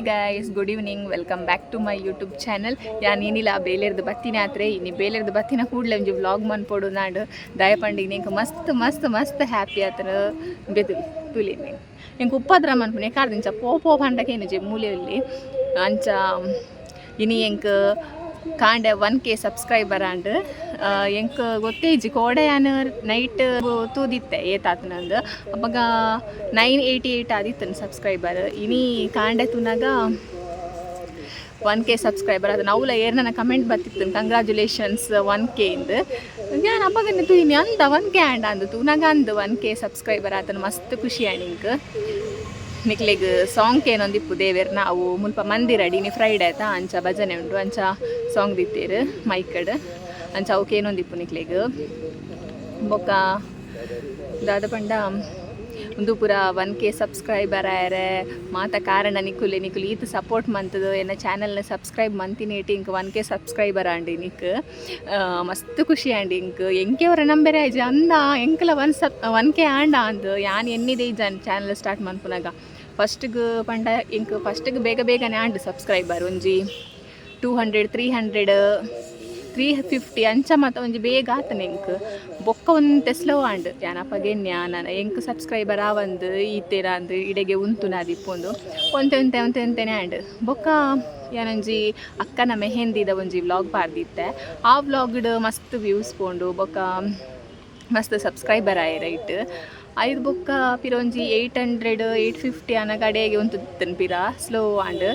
Guys, good evening, welcome back to my YouTube channel. ಯಾನ್ ಇನಿಲ ಬೇಲೆರ್ದು ಬತ್ತಿನ ಆತ್ರೆ. ಇನಿ ಬೇಲೆರ್ದು ಬತ್ತಿನ ಕೂಡಲೇ ಒಂಜಿ ವ್ಲಾಗ್ ಮನ್ಪೊಡು ನಾಡು. ದಯಪಂಡಿ ನಿಂಕ್ ಮಸ್ತ್ ಮಸ್ತ್ ಮಸ್ತ್ ಹ್ಯಾಪಿ ಆತನ ಬೆದು ತುಲಿ. ಎಂಕ್ ಉಪ್ಪದ್ರ ಮನ್ಪುನೆ ಕಾರ್ದಿಂಚ ಪೋ ಪೋ ಪಂಡಕೇನುಜೆ ಮೂಲೆಯಲ್ಲಿ. ಅಂಚ ಇನಿ ಎಂಕ್ ಕಾಂಡೆ 1K subscriber and. ಎಂಕ್ ಗೊತ್ತೇ ಇಜ್ಜಿ. ಕೋಡೆ ಯಾನ್ ನೈಟ್ ತೂದಿತ್ತೆ ಏತಾತನಂದು. ಅಪಗ 988 ಆದಿತ್ತನು ಸಬ್ಸ್ಕ್ರೈಬರ್. ಇನಿ ಕಾಂಡೆ ತೂನಾಗ 1K subscriber. ಅದು ನಾವುಲ ಏರ್ನ ಕಮೆಂಟ್ ಬತ್ತಿತ್ತು, "ಕಂಗ್ರ್ಯಾಚುಲೇಷನ್ಸ್ 1K" ಇಂದು. ಯಾನ್ ಅಪಗನೆ ತೂಯಿನಿ, ಅಂದ 1K and ಅಂದು ತೂನಾಗ ಅಂದು 1K subscriber ಆತನ. ಮಸ್ತ್ ಖುಷಿ ಆಂಡ್ ಇಂಕ್. ನಿಕ್ಲೆಗ್ ಸಾಂಗ್ ಏನೊಂದಿಪ್ಪು ದೇವೆರ್ನ. ಅವು ಮುಲ್ಪ ಮಂದಿರ ಇನಿ ಫ್ರೈಡೆ ಆಯ್ತಾ, ಅಂಚ ಭಜನೆ ಉಂಡು. ಅಂಚ ಸಾಂಗ್ ದಿತ್ತೇರು ಮೈಕಡ್. ಅಂಚ ಅವಕ್ಕೆ ಏನೊಂದಿಪ್ಪು ನಿಕ್ಲೆಗ್. ಬೊಕ್ಕ ದಾದ ಪಂಡ, ಉಂದು ಪೂರ 1K subscriber ಆಯರೆ ಮಾತ ಕಾರಣ ನಿಕುಲೆ. ನಿಕುಲು ಈತ್ ಸಪೋರ್ಟ್ ಮಂತದು, ಎನ್ನ ಚಾನಲ್ನ ಸಬ್ಸ್ಕ್ರೈಬ್ ಮಂತಿನೇಟಿ ಇಂಕ್ 1K subscriber and Nick. ಮಸ್ತ್ ಖುಷಿ ಆಂಡ್ ಇಂಕ್. ಎಂಕೆ ಅವರ ನಂಬರೇ ಆಯ್ಜಿ, ಅಂದ ಎಂಕಲ 1K and ಅಂದು. ಯಾನ್ ಎನ್ನಿದೆ ಇಜ್ಜಾನ್ ಚಾನಲ್ ಸ್ಟಾರ್ಟ್ ಮನ್ಪುನಾಗ. ಫಸ್ಟ್ಗೆ ಪಂಡ ಇಂಕ್ ಫಸ್ಟ್ಗೆ ಬೇಗ ಬೇಗನೆ ಆಂಡ್ ಸಬ್ಸ್ಕ್ರೈಬರ್. ಒಂಜಿ 200, 300, 350 ಅಂಚ ಮಾತ ಒಂಜಿ ಬೇಗ ಆತನ ಎಂಕ್. ಬೊಕ್ಕ ಒಂತೆ ಸ್ಲೋ ಆಂಡ್. ಯಾನ್ ಅಪಗೆನ್ಯ ನಾನು ಎಂಕ್ ಸಬ್ಸ್ಕ್ರೈಬರ್ ಆವಂದು ಈತೇರ ಅಂದು ಇಡೆಗೆ ಉಂತು ನಾದಿಪ್ಪೊಂದು. ಒಂತೆ ಒಂತೆ ಒಂತೆ ಒಂತೆನೆ ಆಂಡ್. ಬೊಕ್ಕ ಯಾನೊಂಜಿ ಅಕ್ಕನ ಮೆಹಂದಿದ ಒಂಜಿ ವ್ಲಾಗ್ ಪಾರ್ದಿತ್ತೆ. ಆ ವ್ಲಾಗ್ಡ್ ಮಸ್ತ್ ವ್ಯೂಸ್ ಪೋಂಡು. ಬೊಕ್ಕ ಮಸ್ತ್ ಸಬ್ಸ್ಕ್ರೈಬರ್ ಆಯೆ ರೈಟ್. ಐದು ಬೊಕ್ಕ ಪಿರ ಒಂಜಿ 800, 850 ಅನ ಕಡೆಗೆ ಉಂತುತ್ತನ್. ಪಿರ ಸ್ಲೋ ಆಂಡ್.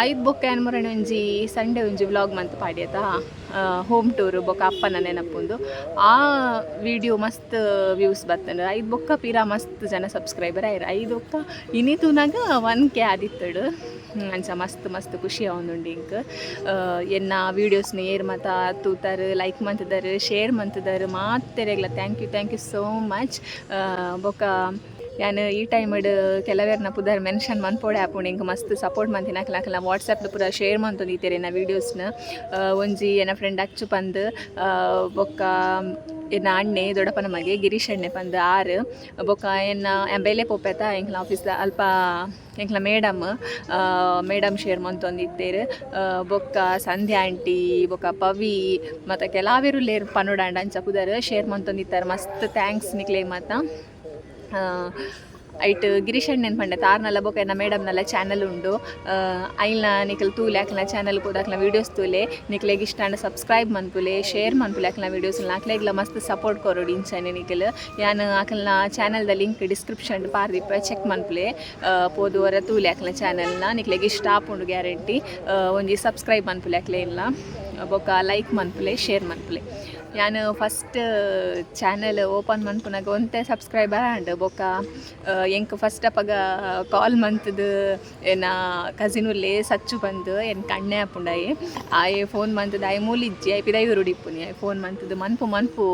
ಐದು ಬೊಕ್ಕ ಯಾನ್ ಮೊರಣೆ ಒಂಜಿ ಸಂಡೇ ಒಂಜಿ ವ್ಲಾಗ್ ಮಂತ್ ಪಾಡ್ಯತ, ಹೋಮ್ ಟೂರ್ ಬೊಕ್ಕ ಅಪ್ಪನ ನೆನಪುಂದು. ಆ ವಿಡಿಯೋ ಮಸ್ತ್ ವ್ಯೂಸ್ ಬತ್ತಂಡು. ಐದು ಬೊಕ್ಕ ಪಿರ ಮಸ್ತ್ ಜನ ಸಬ್ಸ್ಕ್ರೈಬರ್ ಆಯ್ರು. ಐದು ಬೊಕ್ಕ ಇನಿ ತೂನಾಗ 1K ಆದಿತ್ತಡು. ಅಂಚ ಮಸ್ತ್ ಮಸ್ತ್ ಖುಷಿ ಆವೊಂದುಂಡು ಇಂಕ್. ಎನ್ನ ವೀಡಿಯೋಸ್ನ ಏರ್ ಮಾತ ತೂತಾರ್, ಲೈಕ್ ಮಂತದಾರ್, ಶೇರ್ ಮಂತದಾರ್, ಮಾತೆರೆಗ್ಲ thank you, thank you so much. ಬೊಕ್ಕ ಯಾನ್ ಈ ಟೈಮ್ಡ್ ಕೆಲವೆರ್ನ ಪುದರ್ ಮೆನ್ಷನ್ ಮನ್ಪೊಡೆ ಆಪುಂಡು. ಇಂಕ್ ಮಸ್ತ್ ಸಪೋರ್ಟ್ ಮಂತಿನ ಅಕ್ಲ ಅಕ್ಲ ವಾಟ್ಸಪ್ ಪೂರ ಶೇರ್ ಮಂತೊಂದಿತ್ತೆರ್ ಎನ್ನ ವೀಡಿಯೋಸ್ನ. ಒಂಜಿ ಎನ್ನ ಫ್ರೆಂಡ್ ಅಚ್ಚು ಪಂದ್, ಬೊಕ್ಕ ಎನ್ನ ಅಣ್ಣೆ, ದೊಡ್ಡಪ್ಪನ ಮಗೆ ಗಿರೀಶ್ ಅಣ್ಣೆ ಪಂದ್ ಆರ್. ಬೊಕ್ಕ ಎನ್ನ ಬೇಲೆ ಪೋಪೆತ ಎಂಕ್ಲ ಆಫೀಸ್ ಅಲ್ಪ ಎಂಕ್ಲ ಮೇಡಮ್ ಮೇಡಮ್ ಶೇರ್ ಮಂತೊಂದಿತ್ತೆರ್. ಬೊಕ್ಕ ಸಂಧ್ಯಾ ಆಂಟಿ, ಬೊಕ್ಕ ಪವಿ ಮತ್ತು ಕೆಲವೆರು ಲೇರ್ ಪನೊಡಾಂಡ ಅಂಚ ಪುದರ್ ಶೇರ್ ಮಂತೊಂದಿತ್ತಾರೆ. ಮಸ್ತ್ thanks ನಿಕ್ಲೆ ಮಾತ. ಐಟ್ ಗಿರೀಶ್ ಅಣ್ಣನ್ ಪಂಡೆ ತಾರ್ನಲ್ಲ. ಬೊಕ್ಕ ಎನ್ನ ಮೇಡಮ್ನಲ್ಲ ಚಾನಲ್ ಉಂಡು. ಐಲ್ನ ನಿಕಲ್ ತೂಲೆ, ಅಕ್ಲನ ಚಾನಲ್ ಪೋದು ಅಕ್ಲನ ವೀಡಿಯೋಸ್ ತೂಲೆ. ನಿಕ್ಲೆಗ್ ಇಷ್ಟ ಆಂಡ ಸಬ್ಸ್ಕ್ರೈಬ್ ಮನ್ಪುಲೆ, ಶೇರ್ ಮನ್ಪುಲೆ ಅಕ್ಲನ ವೀಡಿಯೋಸ್. ಅಕ್ಲೆಗ್ಲ ಮಸ್ತ್ ಸಪೋರ್ಟ್ ಕೊರೊಡು ಇಂಚನೆ ನಿಕಲ್. ಯಾನ್ ಅಕ್ಲನ ಚಾನಲ್ದ ಲಿಂಕ್ ಡಿಸ್ಕ್ರಿಪ್ಷನ್ ಪಾರ್ದಿಪ್ಪ, ಚೆಕ್ ಮನ್ಪುಲೆ. ಪೋದು ವರ ತೂಲೆ ಅಕ್ಲನ ಚಾನಲ್ನ. ನಿಕ್ಲೆಗ್ ಇಷ್ಟ ಆಪುಂಡು ಗ್ಯಾರಂಟಿ. ಒಂಜಿ ಸಬ್ಸ್ಕ್ರೈಬ್ ಮನ್ಪುಲೆ ಅಕ್ಲೆನ್ಲ. ಬೊಕ್ಕ ಲೈಕ್ ಮನ್ಪುಲೆ, ಶೇರ್ ಮನ್ಪುಲೆ. ಯಾನ್ ಫಸ್ಟ್ ಚಾನಲ್ ಓಪನ್ ಮನ್ಪುನಾಗ ಒಂತೆ ಸಬ್ಸ್ಕ್ರೈಬರ್ ಆಂಡ್. ಬೊಕ್ಕ ಎಂಕ್ ಫಸ್ಟ್ ಅಪಗ ಕಾಲ್ ಮಂತದು ಎನ್ನ ಕಸಿನ್ ಉಲ್ಲೆ ಸಚ್ಚು ಬಂದು, ಎನ್ ಕಣ್ಣೆ ಆಪುಂಡಾಯೆ. ಆಯೆ ಫೋನ್ ಮಂತದ. ಆಯೆ ಮೂಲಿಜ್ಜಿ, ಆಯೆ ಪಿದಯೂರುಡು ಇಪ್ಪುನಿ. ಆಯೆ ಫೋನ್ ಮಂತದು, "ಮನ್ಪು ಮನ್ಪು,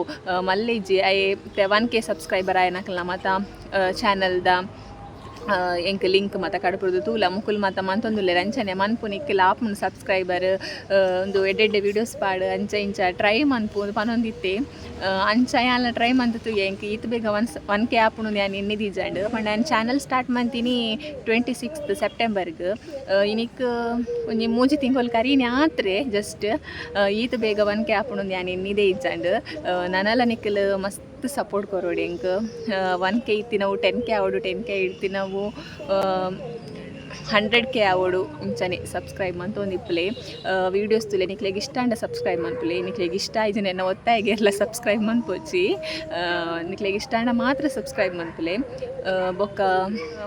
ಮಲ್ಲೆಜ್ಜಿ, ಆಯೆ 1K subscriber ಆಯನಕಲ್ನ ಮಾತ ಚಾನಲ್ದ ಎಂಕ್ ಲಿಂಕ್ ಮಾತ ಕಡಪುಡುದು ತೂಲ, ಮುಕುಲ್ ಮಾತ ಮಂತೊಂದುಲ್ಲೆರ್, ಅಂಚನೆ ಮನ್ಪು, ನಿಕ್ಲ್ ಆಪುಂಡು ಸಬ್ಸ್ಕ್ರೈಬರ್, ಒಂದು ಎಡ್ಡೆ ಎಡ್ಡೆ ವೀಡಿಯೋಸ್ ಪಾಡು, ಅಂಚ ಇಂಚ ಟ್ರೈ ಮನ್ಪು" ಪನೊಂದಿತ್ತೆ. ಅಂಚ ಯಾನ್ಲ ಟ್ರೈ ಮಂತ್ ತೂಯೆ. ಎಂಕ್ ಈತ್ ಬೇಗ 1K ಆಪುಂಡು ಯಾನ್ ಎನ್ನಿದಿಜ್ಜಂಡ್. ಪಂಡ ಯಾನ್ ಚಾನಲ್ ಸ್ಟಾರ್ಟ್ ಮಂತಿನಿ 26 ಸೆಪ್ಟೆಂಬರ್ಗ್. ಇನಿಕ್ ಒಂಜಿ 3 ತಿಂಗೊಲು ಕರೀನೆ ಆತ್ರೆ ಜಸ್ಟ್. ಈತ್ ಬೇಗ 1K ಆಪುಂಡು ಯಾನ್ ಎನ್ನಿದೇ ಇಜ್ಜಂಡ್. ನನಲ ನಿಕ್ಲ್ ಮಸ್ತ್ ಸಪೋರ್ಟ್ ಕೊರೊಡು ಎಂಕ್. 1K ಇತ್ತಿನವು 10K ಆವೊಡು, 10K ಇತ್ತಿನವು 100K ಆವೊಡು. ಇಂಚನೆ ಸಬ್ಸ್ಕ್ರೈಬ್ ಮಂತೊಂದಿಪ್ಪುಲೆ, ವೀಡಿಯೋಸ್ ತೂಲೆ. ನಿಕ್ಲೆಗ್ ಇಷ್ಟ ಆಂಡ ಸಬ್ಸ್ಕ್ರೈಬ್ ಮನ್ಪುಲೆ. ನಿಕ್ಲೆಗ್ ಇಷ್ಟ ಆಯ್ಜಿಂಡ ಎನ್ನ ಒತ್ತಾಯಗೆಲ್ಲ ಸಬ್ಸ್ಕ್ರೈಬ್ ಮನ್ಪೊಚ್ಚಿ. ನಿಕ್ಲೆಗ್ ಇಷ್ಟ ಆಂಡ ಮಾತ್ರ ಸಬ್ಸ್ಕ್ರೈಬ್ ಮನ್ಪುಲೆ. ಬೊಕ್ಕ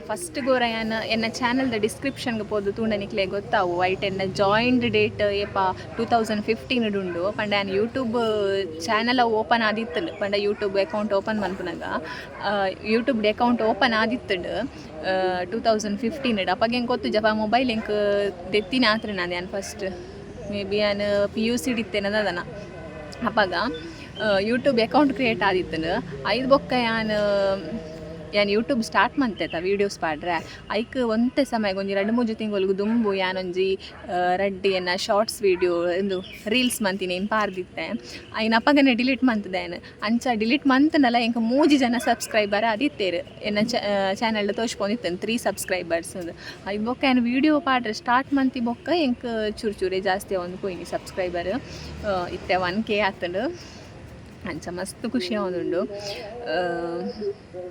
ಫಸ್ಟ್ ಗೋರ ಯಾನ್ ಎನ್ನ ಚಾನಲ್ದ ಡಿಸ್ಕ್ರಿಪ್ಷನ್ಗೆ ಪೋದು ತೂಂಡ ನಿಕ್ಲೆಗ್ ಗೊತ್ತಾವು. ಐಟ್ ಎನ್ನ ಜಾಯಿಂಡ್ ಡೇಟ್ ಏಪ, 2015 ಉಂಡು. ಪಂಡ ಯಾನ್ ಯೂಟ್ಯೂಬ್ ಚಾನಲ್ ಓಪನ್ ಆದಿತ್ತುಂಡು. ಪಂಡ ಯೂಟ್ಯೂಬ್ ಅಕೌಂಟ್ ಓಪನ್ ಮನ್ಪುನಾಗ ಯೂಟ್ಯೂಬ್ ಅಕೌಂಟ್ ಓಪನ್ ಆದಿತ್ತುಂಡು 2015. ಅಪಗ ಎಂಕ್ ಗೊತ್ತುಜಪ್ಪ, ಮೊಬೈಲ್ ಎಂಕ್ ದೆತ್ತಿನ ಆತ್ರ ನಾನು. ಯಾನ್ ಫಸ್ಟ್ ಮೇ ಬಿ ಯಾನ್ ಪಿಯುಸಿ ಇತ್ತೇನದ ಅದನ. ಅಪಗ ಯೂಟ್ಯೂಬ್ ಅಕೌಂಟ್ ಕ್ರಿಯೇಟ್ ಆದಿತ್ತುಂಡು. ಐದು ಬೊಕ್ಕ ಯಾನ್ ಯಾನ್ ಯೂಟ್ಯೂಬ್ ಸ್ಟಾರ್ಟ್ ಮಂತೆತ ವೀಡಿಯೋಸ್ ಪಾಡ್ರೆ. ಐಕ್ ಒಂತೆ ಸಮಯ, ಒಂಜಿ ರಡ್ಡ್ ಮೂಜಿ ತಿಂಗೊಲ್ಗು ದುಂಬು ಯಾನೊಂಜಿ ರಡ್ಡ್ ಎನ್ನ ಶಾರ್ಟ್ಸ್ ವೀಡಿಯೋ, ಇಂದು ರೀಲ್ಸ್ ಮಂತಿನಿ ಏನ್ ಪಾರ್ದಿತ್ತೆ. ಐನ್ ಅಪಗನೆ ಡಿಲೀಟ್ ಮಂತುದೇನ್. ಅಂಚ ಡಿಲೀಟ್ ಮಂತುಂಡಲ ಎಂಕ್ ಮೂಜಿ ಜನ ಸಬ್ಸ್ಕ್ರೈಬರ್ ಆದಿತ್ತೆರ್. ಎನ್ನ ಚಾನೆಲ್ ತೋಜ್ಪೊಂದಿತ್ತೇನೆ ತ್ರೀ ಸಬ್ಸ್ಕ್ರೈಬರ್ಸ್. ಐದು ಬೊಕ್ಕ ಯಾನ್ ವೀಡಿಯೋ ಪಾಡ್ರೆ ಸ್ಟಾರ್ಟ್ ಮಂತಿ ಬೊಕ್ಕ ಎಂಕ್ ಚೂರು ಚೂರೆ ಜಾಸ್ತಿ ಆವೊಂದು ಪೋಯಿನಿ ಸಬ್ಸ್ಕ್ರೈಬರ್. ಇತ್ತೆ 1K ಆತುಂಡು. ಅಂಚ ಮಸ್ತ್ ಖುಷಿ ಆವೊಂದುಂಡು.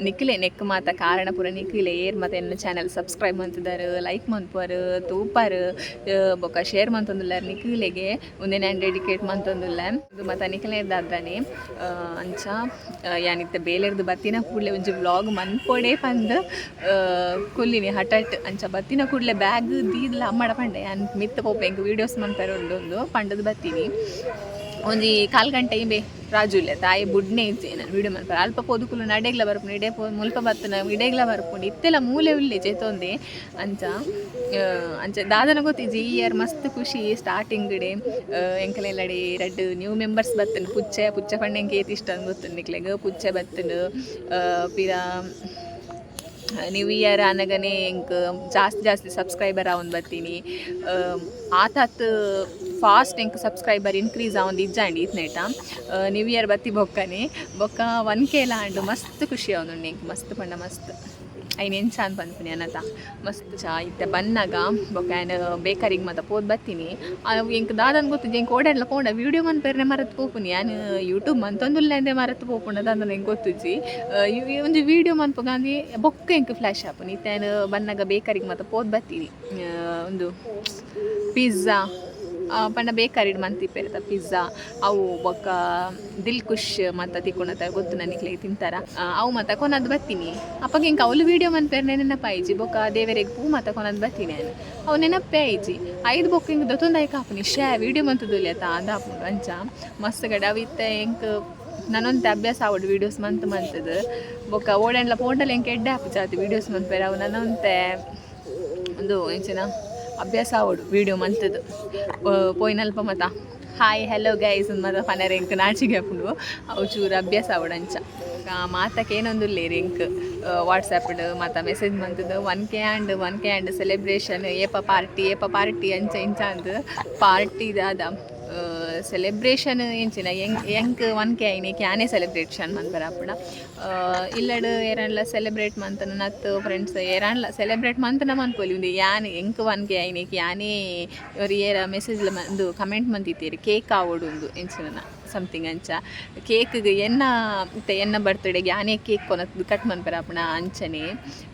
ನಿಕ್ಲೆ ನೆಕ್ ಮಾತ ಕಾರಣ ಪೂರ ನಿಕ್ಲೆ. ಏರ್ ಮಾತ ಎನ್ನ ಚಾನಲ್ ಸಬ್ಸ್ಕ್ರೈಬ್ ಮಂತುದಾರ್, ಲೈಕ್ ಮನ್ಪುವರ್, ತೂಪರ್, ಬೊಕ್ಕ ಶೇರ್ ಮಂತೊಂದುಲ್ಲಾರ್, ನಿಕ್ಲೆಗೆ ಉಂದೆನ್ ಯಾನ್ ಡೆಡಿಕೇಟ್ ಮಂತೊಂದುಲ್ಲೆ. ಉಂದು ಮಾತ ನಿಕ್ಲೆರ್ದಾದ್ರನೆ. ಅಂಚ ಯಾನ್ ಇತ್ತೆ ಬೇಲೆರ್ದ್ ಬತ್ತಿನ ಕೂಡ್ಲೆ ಒಂಜಿ ವ್ಲಾಗ್ ಮನ್ಪೊಡೆ ಪಂದ್ ಕುಲ್ಲಿನಿ ಹಠಟ್. ಅಂಚ ಬತ್ತಿನ ಕೂಡ್ಲೆ ಬ್ಯಾಗ್ ದೀದ್ಲ ಅಮ್ಮಡ ಪಂಡೆ, ಯಾನ್ ಮಿತ್ತ ಪೋಪೆ, ಎಂಕ್ ವೀಡಿಯೋಸ್ ಮನ್ಪೆರೆ ಉಂಡು ಉಂದು ಪಂಡದ್ ಬತ್ತೀನಿ. ಒಂಜಿ ಕಾಲ್ ಗಂಟೆ ಇಂಬೆ ರಾಜು ಇಲ್ಲ ತಾಯಿ ಬುಡ್ನೆ ಇಜ್ಜೆ ನಾನು ವೀಡಿಯೋ ಮನ್ಪರೆ. ಅಲ್ಪ ಪೋದುಕುಲು ನಡೆಗ್ಲ ಬರ್ಪುಂಡು, ಇಡೆ ಪೋ ಮುಲ್ಪ ಬತ್ತನ ಇಡೆಗ್ಲ ಬರ್ಪುಂಡು. ಇತ್ತೆಲ ಮೂಲೆ ಉಲ್ಲೆ ಜೆತೊಂದೆ. ಅಂಚ ಅಂಚ ದಾದನ ಗೊತ್ತಿಜ್ಜಿ, ಈ ಇಯರ್ ಮಸ್ತ್ ಖುಷಿ. ಸ್ಟಾರ್ಟಿಂಗ್ ಡೆ ಎಂಕಲೆಲ್ಲಡೆ ರಡ್ಡ್ ನ್ಯೂ ಮೆಂಬರ್ಸ್ ಬತ್ತುಂಡು. ಪುಚ್ಚೆ. ಪುಚ್ಚೆ ಪಂಡ ಎಂಕ್ ಏತ್ ಇಷ್ಟ ಅಂದ್ ಗೊತ್ತುಂಡು ನಿಕ್ಲೆಗ್. ಪುಚ್ಚೆ ಬತ್ತುಂಡು. ಪಿರ ನ್ಯೂ ಇಯರ್ ಆನಗನೆ ಎಂಕ್ ಜಾಸ್ತಿ ಜಾಸ್ತಿ ಸಬ್ಸ್ಕ್ರೈಬರ್ ಆವೊಂದು ಬತ್ತೀನಿ. ಆತಾತ್ ಫಾಸ್ಟ್ ಎಂಕ್ ಸಬ್ಸ್ಕ್ರೈಬರ್ ಇನ್ಕ್ರೀಸ್ ಆವೊಂದು ಇಜ್ಜಾಂಡ್ ಈತ್ನೇಟ. ನ್ಯೂ ಇಯರ್ ಬತ್ತಿ ಬೊಕ್ಕನೆ ಬೊಕ್ಕ 1K ಲ ಆಂಡ್. ಮಸ್ತ್ ಖುಷಿ ಆವೊಂದುಂಡು ಎಂಕ್, ಮಸ್ತ್ ಪಂಡ ಮಸ್ತ್. ಐನ್ ಎಂಚ ಅಂದ್ ಪನ್ಪಿನಿ ಅನತ ಮಸ್ತ್ ಚಾ. ಇತ್ತೆ ಬನ್ನಗ ಬೊಕ್ಕ ಯಾನ್ ಬೇಕರಿಗೆ ಮಾತ ಪೋದು ಬತ್ತೀನಿ. ಅವು ಎಂಕ್ ದಾದಂದ್ ಗೊತ್ತಿಜ್ಜಿ, ಎಂಕ್ ಓಡಾಡ್ಲ ಪೋಂಡ ವೀಡಿಯೋ ಮನ್ಪೆರ್ನೆ ಮರತ್ ಪೋಪುನಿ. ಯಾನ್ ಯೂಟ್ಯೂಬ್ ಮಂತೊಂದುಲ್ಲೆ ಅಂದೆ ಮರತ್ ಪೋಪುಂಡ ದಾದ ಎಂಕ್ ಗೊತ್ತುಜ್ಜಿ. ಈ ಒಂಜಿ ವೀಡಿಯೋ ಮನ್ಪುಗ ಅಂದು ಬೊಕ್ಕ ಎಂಕ್ ಫ್ಲ್ಯಾಶ್ ಆಪುನಿ. ಇತ್ತೆ ಯಾನ್ ಬನ್ನಗ ಬೇಕರಿಗೆ ಮಾತ ಪೋದು ಬತ್ತೀನಿ. ಉಂದು ಪಿಜ್ಜಾ ಪಂಡ ಬೇಕರಿಡ್ ಮಂತಿಪ್ಪೆರ್ ಪಿಜ್ಜಾ ಅವು, ಬೊಕ್ಕ ದಿಲ್ ಖುಷ್ ಮಾತ ತಿಕ್ಕುನತ ಗೊತ್ತು ನಿಕ್ಲೆಗ್, ತಿಂತಾರ. ಅವು ಮಾತ ಕೊನದ್ ಬತ್ತೀನಿ. ಅಪಗ ಎಂಕ್ ಅವ್ಲು ವೀಡಿಯೋ ಮನ್ಪೆರ್ನೆ ನೆನಪಾಯಿಜಿ. ಬೊಕ್ಕ ದೇವೆರೆಗ್ ಪೂ ಮಾತ ಕೊನದ್ ಬತ್ತೀನಿ ಯಾನ್. ಅವು ನೆನಪೇ ಆಯಿಜಿ. ಐದು ಬೊಕ್ಕ ಎಂಕ್ ದೊತ್ತೊಂದು ಆಪುನಿ, ಶ್ಯಾ, ವೀಡಿಯೋ ಮಂತುದುಲ್ಲೆ ಅತ್ತ ಅಂದ್ ಆಪುಂಡು. ಅಂಚ ಮಸ್ತ್ ಗಡೆ ಅವು. ಇತ್ತೆ ಎಂಕ್ ನನೊಂತೆ ಅಭ್ಯಾಸ ಆವೊಡು ವೀಡಿಯೋಸ್ ಮಂತ್ ಮಂತುದು. ಬೊಕ್ಕ ಓಡಂಡ್ಲ ಪೋಂಡಲ ಎಂಕ್ ಎಡ್ಡೆ ಆಪು ಜಾತಿ ವೀಡಿಯೋಸ್ ಮನ್ಪೆರೆ. ಅವು ನನೊಂತೆ ಒಂದು ಎಂಚಿನ ಅಭ್ಯಾಸ ಆವೊಡು ವೀಡಿಯೋ ಮಂತುದು. ಪೋಯಿನಲ್ಪ ಮಾತ "ಹಾಯ್, ಹೆಲೋ ಗೈಸ್" ಮಾತ ಪನರೆ ಎಂಕ್ ನಾಚಿಗೆ ಆಪುಂಡು. ಅವು ಚೂರು ಅಭ್ಯಾಸ ಆವೊಡು ಅಂಚ. ಮಾತಕ್ಕೆ ಏನೊಂದುಲ್ಲೇರ್ ಎಂಕ್ ವಾಟ್ಸಪ್ ಮಾತ ಮೆಸೇಜ್ ಮಂತುದು, "1K and, 1K and, celebration ಏಪ, ಪಾರ್ಟಿ ಏಪ, ಪಾರ್ಟಿ?" ಅಂಚ ಇಂಚ ಅಂದ್. ಪಾರ್ಟಿ ದಾದ ಸೆಲೆಬ್ರೇಷನ್ ಎಂಚಿನ? ಎಂಕ್ ಎಂಕ್ 1K ಆಯ್ನೆ ಯಾನೇ ಸೆಲೆಬ್ರೇಷನ್ ಮನ್ಪೆರೆ ಆಪುಂಡ? ಇಲ್ಲಡ್ ಏರಾಂಡ್ಲ ಸೆಲೆಬ್ರೇಟ್ ಮಂತನ ನತ್ತು ಫ್ರೆಂಡ್ಸ್ ಏರಾಂಡ್ಲ ಸೆಲೆಬ್ರೇಟ್ ಮಂತನ ಮನ್ಪೊಲಿ. ಉಂದು ಯಾನ್ ಎಂಕ್ 1K ಆಯ್ನೆಕ್ ಯಾನೇ. ಒರಿ ಏರ ಮೆಸೇಜ್ ಉಂದು ಕಮೆಂಟ್ ಮಂತಿತ್ತೆರ್, ಕೇಕ್ ಆವೊಡು ಉಂದು ಎಂಚಿನ ಸಮಥಿಂಗ್ ಅಂಚ. ಕೇಕ್ಗ್ ಎನ್ನ ಇತ್ತೆ ಎನ್ನ ಬರ್ತ್ಡೇಗೆ ಯಾನೇ ಕೇಕ್ ಕೊನತ್ದ್ ಕಟ್ ಮನ್ಪೆರೆ ಆಪುಂಡ? ಅಂಚನೆ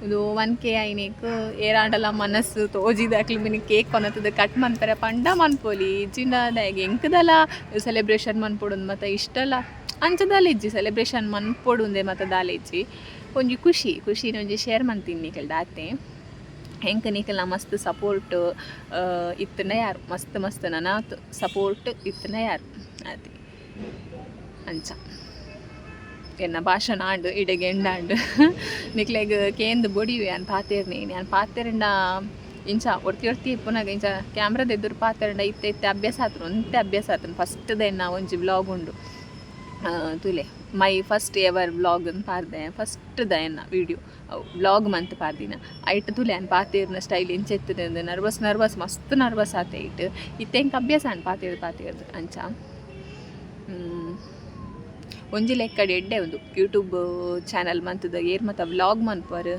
ಉಂದು 1K ಆಯ್ನೆಕ್ ಏರಾಂಡಲ ಮನಸ್ಸು ತೋಜಿದ್ ಅಕ್ಲು ಮಿನಿ ಕೇಕ್ ಕೊನತ್ದ್ ಕಟ್ ಮನ್ಪೆರೆ ಪಂಡ ಮನ್ಪೊಲಿ. ಇಜ್ಜಿಂಡ ದಾಯೆಗ್ ಎಂಕ್ದಲ ಸೆಲೆಬ್ರೇಷನ್ ಮನ್ಪೊಡು ಮಾತ ಇಷ್ಟಲ ಅಂಚ ದಾಲ ಇಜ್ಜಿ. ಸೆಲೆಬ್ರೇಷನ್ ಮನ್ಪೊಡು ಉಂದೆ ಮಾತ ದಾಲ ಇಜ್ಜಿ. ಒಂಜಿ ಖುಷಿ, ಖುಷಿನ ಒಂಜಿ ಶೇರ್ ಮಂತೀನಿ ನಿಕಲ್ಡ ಆತೆ. ಎಂಕ್ ನಿಕಲ್ನ ಮಸ್ತ್ ಸಪೋರ್ಟ್ ಇತ್ತುಂಡ ಯಾರು, ಮಸ್ತ್ ಮಸ್ತ್ ನನಾತ್ ಸಪೋರ್ಟ್ ಇತ್ತುಂಡ ಯಾರು ಆತೆ. ಅಂಚ ಎನ್ನ ಭಾಷಣ ಆಂಡ್, ಇಡೆಗ್ ಎಂಡಾಂಡ್. ನಿಕ್ಲೆಗ್ ಕೇಂದ್ ಬೊಡಿಯು ಯಾನ್ ಪಾತೆರ್ನೆ. ಯಾನ್ ಪಾತೆರಂಡ ಇಂಚ ಒರ್ತಿ ಒರ್ತಿ ಇಪ್ಪುನಗ ಇಂಚ ಕ್ಯಾಮ್ರಾದ ಎದುರು ಪಾತೆರಂಡ ಇತ್ತೆ ಇತ್ತೆ ಅಭ್ಯಾಸ ಆತುಂಡು, ಒಂತೆ ಅಭ್ಯಾಸ ಆತುಂಡು. ಫಸ್ಟ್ ಎನ್ನ ಒಂಜಿ ವ್ಲಾಗ್ ಉಂಡು ತೂಲೆ, my first ever vlog ಅಂದ್ ಪಾರ್ದೆ. ಫಸ್ಟ್ ದ ಎನ್ನ ವೀಡಿಯೋ ವ್ಲಾಗ್ ಮಂತ್ ಪಾರ್ದಿನ. ಐಟ್ ತೂಲೆ, ಯಾನ್ ಪಾತೆರ್ನ ಸ್ಟೈಲ್ ಎಂಚ ಇತ್ತುಂಡು. ನರ್ವಸ್ ನರ್ವಸ್, ಮಸ್ತ್ ನರ್ವಸ್ ಆತೆ ಐಟ್. ಇತ್ತೆ ಎಂಕ್ ಅಭ್ಯಾಸ ಆಂಡ್ ಪಾತೆರ್ದು ಪಾತೆರ್ದು. ಅಂಚ ಒಂಜಿ ಲೆಕ್ಕಡ್ ಎಡ್ಡೆ ಉಂದು. ಯೂಟ್ಯೂಬ್ ಚಾನಲ್ ಮಂತುದ ಏರ್ ಮಾತ ವ್ಲಾಗ್ ಮನ್ಪುವರ್,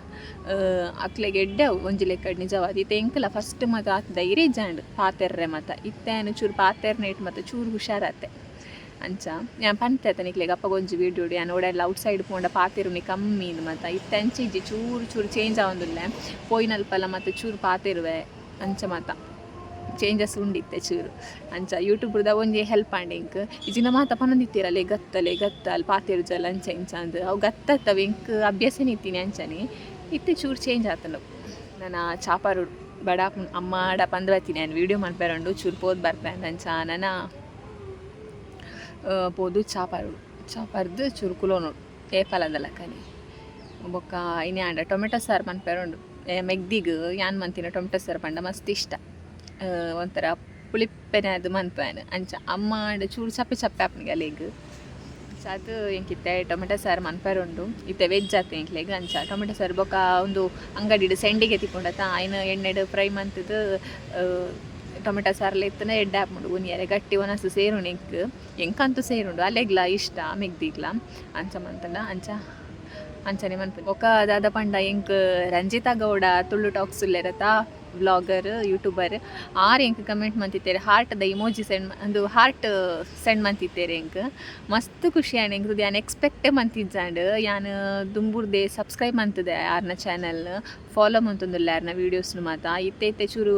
ಅಕ್ಲೆಗ್ ಎಡ್ಡೆ ಅವು ಒಂಜಿ ಲೆಕ್ಕಡ್ ನಿಜವಾದ್. ಇತ್ತೆ ಎಂಕಲ ಫಸ್ಟ್ ಮಾತ ಆತ್ ಧೈರ್ಯ ಇಜ್ಜಾಂಡ್ ಪಾತೆರ್ರೆ ಮಾತ. ಇತ್ತೆ ಯಾನ್ ಚೂರು ಪಾತೆರ್ನೇಟ್ ಮಾತ ಚೂರು ಹುಷಾರಾತೆ. ಅಂಚ ಯಾನ್ ಪಂತೆ ಅತ್ತ ನಿಕ್ಲೆಗ್ ಅಪಗ ಒಂಜಿ ವೀಡಿಯೋಡ್, ಯಾನ್ ಓಡೆಲ್ಲ ಔಟ್ ಸೈಡ್ ಪೋಂಡ ಪಾತೆರುನಿ ಕಮ್ಮಿ ಇಂದ್ ಮಾತ. ಇತ್ತೆ ಅಂಚ ಇಜ್ಜಿ, ಚೂರು ಚೂರು ಚೇಂಜ್ ಆವೊಂದುಲ್ಲೆ. ಪೋಯಿನಲ್ಪಲ ಮಾತ ಚೂರು ಪಾತೆರುವೆ. ಅಂಚ ಮಾತ ಚೇಂಜಸ್ ಉಂಡಿತ್ತೆ ಚೂರು. ಅಂಚ ಯೂಟ್ಯೂಬ್ದ ಒಂಜಿ ಹೆಲ್ಪ್ ಆಂಡ್ ಎಂಕ್. ಇಜ್ಜಿಂಡ ಮಾತ ಪನೊಂದಿತ್ತೆರ್, ಗತ್ತಲೆ ಗತ್ತ ಅಲ್ಲಿ ಪಾತೆರುಜಲ್ ಅಂಚ ಇಂಚ ಅಂದ್. ಅವು ಗತ್ತತ್ತವು, ಎಂಕ್ ಅಭ್ಯಾಸನೇ ಇತ್ತಿನಿ ಅಂಚನೆ. ಇತ್ತೆ ಚೂರು ಚೇಂಜ್ ಆತುಂಡು. ನನ ಚಾಪಾರು ಬಡ ಅಮ್ಮಾಡ ಪಂದ್ ಬತ್ತೀನಿ, ಯಾನ್ ವೀಡಿಯೋ ಮನ್ಪೆರೆ ಉಂಡು, ಚೂರು ಪೋದು ಬರ್ಪೆ ಅಂದ್. ಅಂಚ ನನ ಪೋದು ಚಾ ಪರೋಡು. ಚಾ ಪರ್ದು ಚೂರು ಕುಲೋನೋಡು ಏಪಲದ ಲೆಕ್ಕನೆ. ಬೊಕ್ಕ ಇನಿ ಆಂಡ ಟೊಮೆಟೊ ಸಾರು ಮನ್ಪೆರೆ ಉಂಡು. ಮೆಗ್ದಿಗ್ ಯಾನ್ ಮಂತಿನ ಟೊಮೆಟೊ ಸಾರು ಪಂಡ ಮಸ್ತ್ ಇಷ್ಟ. ಒಂಥರ ಪುಳಿಪ್ಪೆನೆ ಅದು ಮನ್ಪುವೆ. ಅಂಚ ಅಮ್ಮ ಆಂಡ ಚೂರು ಚಪ್ಪೆ ಚಪ್ಪೆ ಆಪುಂಡು ಅಲೆಗ್. ಅಂಚಾದ್ ಎಂಕಿತ್ತೆ ಟೊಮೆಟೊ ಸಾರು ಮನ್ಪೆರೆ ಉಂಡು. ಇತ್ತೆ ವೆಜ್ ಆತ ಎಂಕ್ಲೆಗ್. ಅಂಚ ಟೊಮೆಟೊ ಸಾರು ಬೊಕ್ಕ ಒಂದು ಅಂಗಡಿಡ್ ಸೆಂಡಿಗೆ ತಿಕ್ಕೊಂಡತ, ಆಯ್ನ ಎಣ್ಣೆಡ್ ಫ್ರೈ ಮಂತುದು ಟೊಮೆಟೊ ಸಾರ್ಲ ಇತ್ತನ ಎಡ್ಡೆ ಆಪುಂಡು ಉನಿಯರೆ. ಗಟ್ಟಿ ಒನಸು ಸೇರುಂಡು ಎಂಕ್, ಎಂಕಂತೂ ಸೇರುಂಡು, ಅಲೆಗ್ಲ ಇಷ್ಟ, ಮೆಗ್ದಿಗ್ಲ. ಅಂಚ ಮಂತಂಡ ಅಂಚ ಅಂಚನೆ ಮನ್ಪುನಿ. ಬೊಕ್ಕ ದಾದ ಪಂಡ ಎಂಕ್ ರಂಜಿತಾ ಗೌಡ ತುಳು ಟಾಕ್ಸ್ ಉಲ್ಲೆರತ, ಬ್ಲಾಗರ್ ಯೂಟ್ಯೂಬರ್, ಆರ್ ಎಂಕ್ ಕಮೆಂಟ್ ಮಂತಿತ್ತೇರು, ಹಾರ್ಟ್ದ ಇಮೋಜಿ ಸೆಂಡ್, ಒಂದು ಹಾರ್ಟ್ ಸೆಂಡ್ ಮಂತಿತ್ತೇರು. ಎಂಕ್ ಮಸ್ತ್ ಖುಷಿ ಆಂಡ್. ಎಂಕ್ ಯಾನ್ ಎಕ್ಸ್ಪೆಕ್ಟೇ ಮಂತಿಜ್ಜಾಂಡ್. ಯಾನ್ ದುಂಬುರ್ದೆ ಸಬ್ಸ್ಕ್ರೈಬ್ ಮಂತುದೆ ಆರ್ನ ಚಾನಲ್, ಫಾಲೋ ಮಂತೊಂದುಲ್ಲೆ ಆರ್ನ ವೀಡಿಯೋಸ್ನು ಮಾತ. ಇತ್ತೆ ಇತ್ತೆ ಚೂರು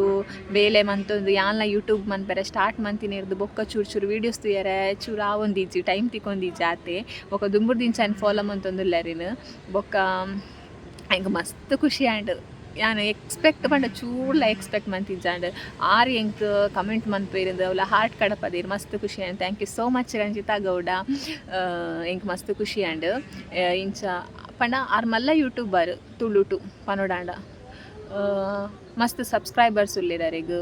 ಬೇಲೆ ಮಂತೊಂದು ಯಾನ್ಲ ಯೂಟ್ಯೂಬ್ ಮನ್ಪೆರೆ ಸ್ಟಾರ್ಟ್ ಮಂತಿನಿರ್ದು ಬೊಕ್ಕ ಚೂರು ಚೂರು ವೀಡಿಯೋಸ್ ತೂಯರೆ ಚೂರು ಆವೊಂದಿಜ್ಜಿ, ಟೈಮ್ ತಿಕ್ಕೊಂದಿಜ್ಜಿ ಆತೆ. ಬೊಕ್ಕ ದುಂಬುರ್ದಿಂಚ ಫಾಲೋ ಮಂತೊಂದುಲ್ಲೆರಿನ್. ಬೊಕ್ಕ ಎಂಕ್ ಮಸ್ತ್ ಖುಷಿ ಆಂಡ್. ಯಾನ್ ಎಕ್ಸ್ಪೆಕ್ಟ್ ಪಂಡ ಚೂರ್ಲ ಎಕ್ಸ್ಪೆಕ್ಟ್ ಮಂತಿಜ್ಜಾಂಡ್ ಆರ್ ಎಂಕ್ ಕಮೆಂಟ್ ಮನ್ಪೇರಿಂದು, ಅವಲ ಹಾರ್ಟ್ ಕಡಪದೀರ್. ಮಸ್ತ್ ಖುಷಿ ಆಂಡ್. Thank you so much Ranjitha Gowda, ಎಂಕ್ ಮಸ್ತ್ ಖುಷಿ ಆಂಡ್. ಇಂಚ ಪಂಡ ಆರ್ ಮಲ್ಲ ಯೂಟ್ಯೂಬರ್ ತುಳುಟು ಪನೊಡಾಂಡ, ಮಸ್ತ್ ಸಬ್ಸ್ಕ್ರೈಬರ್ಸ್ ಉಲ್ಲೆರ್ ಅರೆಗ್,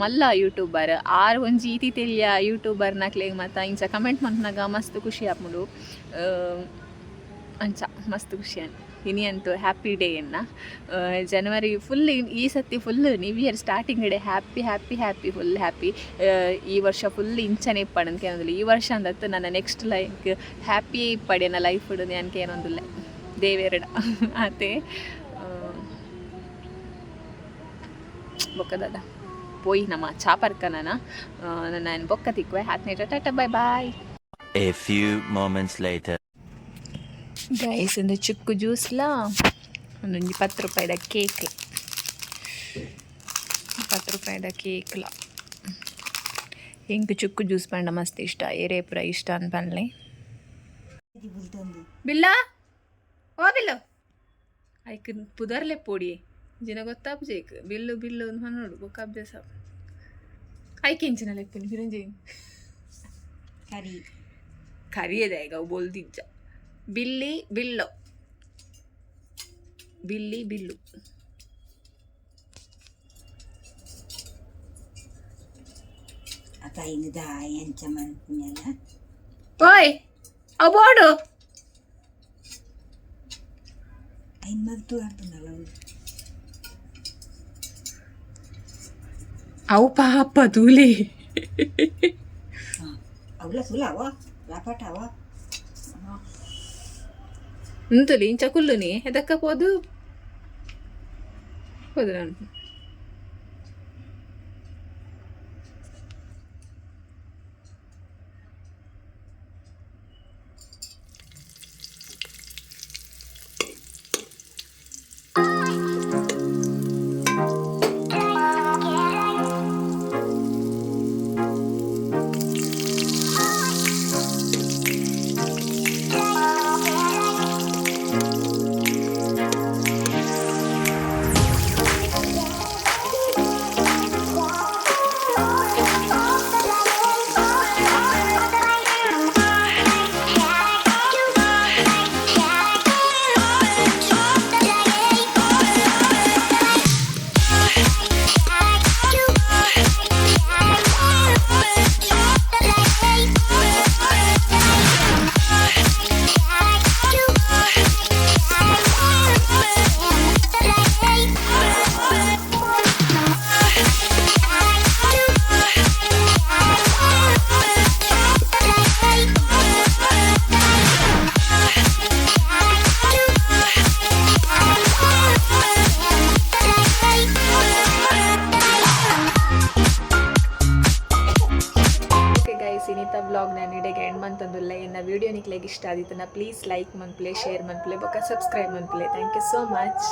ಮಲ್ಲ ಯೂಟ್ಯೂಬರ್ ಆರ್. ಒಂಜಿ ಈತಿ ತೆಲಿಯ ಯೂಟ್ಯೂಬರ್ ನಕ್ಲೆಗ್ ಮಾತ ಇಂಚ ಕಮೆಂಟ್ ಮನ್ಪುನಗ ಮಸ್ತ್ ಖುಷಿ ಆಪುಂಡು. ಅಂಚ ಮಸ್ತ್ ಖುಷಿ ಆಂಡ್. ಇನಿ ಅಂತೂ ಹ್ಯಾಪಿ ಡೇ ಎನ್ನ. ಜನವರಿ ಫುಲ್, ಈ ಸತಿ full new year starting day happy happy happy, full happy. ಈ ವರ್ಷ ಫುಲ್ ಇಂಚನೆ ಇಪ್ಪಡ್ ಅಂತ ಕೇನೊಂದುಲ್ಲೆ. ಈ ವರ್ಷ ಅಂದತ್ತು ನನ್ನ ನೆಕ್ಸ್ಟ್ ಲೈಕ್ ಹ್ಯಾಪಿಯೇ ಇಪ್ಪಡ್ ಎನ್ನ ಲೈಫ್ ಯಾನ್ ಕೇನೊಂದುಲ್ಲೆ ದೇವೆರಡ ಆತೆ. ಬೊಕ್ಕ ದಾದ, ಪೋಯಿ ನಮ್ಮ ಚಾ ಪರ್ಕನನ. ನಾನು ಬೊಕ್ಕ ತಿಕ್ಕುವೆ ಆತ್ನೇಟ. Tata, bye bye. A few moments later. Guys, ಒಂದು ಚಿಕ್ಕು ಜ್ಯೂಸ್ಲಾ, ಒಂದೊಂಜಿ 10 ರೂಪಾಯಿದ ಕೇಕ್, 10 ರೂಪಾಯಿದ ಕೇಕ್ಲ. ಎಂಕ್ ಚುಕ್ಕು ಜ್ಯೂಸ್ ಪಂಡ ಮಸ್ತ್ ಇಷ್ಟ. ಏರೇ ಪೂರ ಇಷ್ಟ ಅನ್ಪನ್ಲೆ. ಬಿಲ್ಲ, ಓ ಬಿಲ್ಲು, ಐಕ್ ಪುದರ್ಲೆ ಪೊಡಿ ಜಿನ ಗೊತ್ತಾಪುಜೇಕ್. ಬಿಲ್ಲು ಬಿಲ್ಲು ಅಂತ ನೋಡು. ಬೊಕ್ಕ ಅಭ್ಯಾಸ ಐಕ್ ಎಂಚಿನ ಲೆಪ್ಪುನಿ ಫಿರಂಜಿ? ಕರಿ. ಕರಿಯದೆ ಈಗ ಅವು ಬೋಲ್ದಿಜ್ಜ. ಬಿಲ್ಲಿ ಬಿಲ್ಲು, ಬಿಲ್ಲಿ ಬಿಲ್ಲು. ಅತ್ತ ಇಂಗದ ಎಂಚ ಮನ್ಪುನೆಲ್ಲ. ಓಯ್, ಅವು ಬೋಡು. ಐನ್ ಮಗ್ತು ಆಪುನಲ್ಲ. ಅವು ಪಾಪ ತೂಲಿ. ಅವಲ ಸುಲಾವ ಲಾಪಾಟಾವ. ಉಂತುಲಿ, ಇಂಚ ಕುಲ್ಲುನಿ ಎದಕ್ಕ ಪೋದು ಪೋದು ನಾನು. ಓಕೆ ಗೈಸ್, ಇನಿತ ಬ್ಲಾಗ್ ನಾನು ಇಡೆಗೆ ಎಂಡ್ ಮಂತೊಂದುಲ್ಲೆ. ಎನ್ನ ವೀಡಿಯೋ ನಿಕ್ಲೆಗ್ ಇಷ್ಟ ಆದಿತ್ತನ ಪ್ಲೀಸ್ ಲೈಕ್ ಮನ್ಪುಲೆ, ಶೇರ್ ಮನ್ಪುಲೆ, ಬೊಕ್ಕ subscribe ಮನ್ಪುಲೆ. Thank you so much.